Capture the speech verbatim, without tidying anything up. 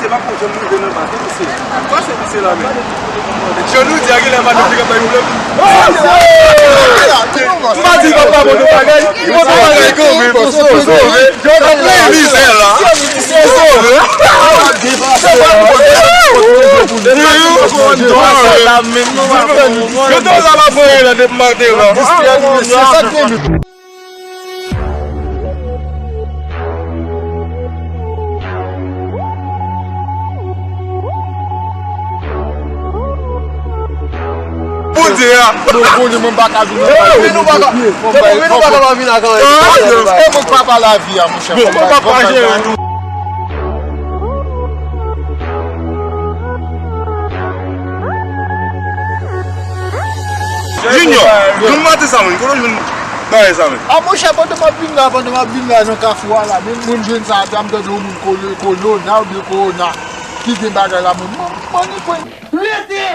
M pa konn janm rive nan bak, wi, mesye. Pase misye la, men. Jan nou di a, genlè pa nou ki ka bay pwoblèm. M pa di l pa bon nan bagay. Li bon nan bagay kanmenm. Sove. Yo, t ap plen mizè la. Sove. Yo, t ap plen mizè la depi maten la. Bondye a. Mwen konnen mwen pa ka vin nan kay mwen. Mwen pa ka vin nan kay mwen. E mwen k papa lavi a, monchè. Bon, mwen pa pa jere. Junior, nou maten sa menm, kote w jwenn bagay sa menm? A monchè, pandan m ap vin la, pandan m ap vin la nan kafou a la, menm moun jwenn sa a, m tande yon moun kole, kolona oubyen kowona ki gen bagay la, mwen, mwen, mwen, mwen. Rete!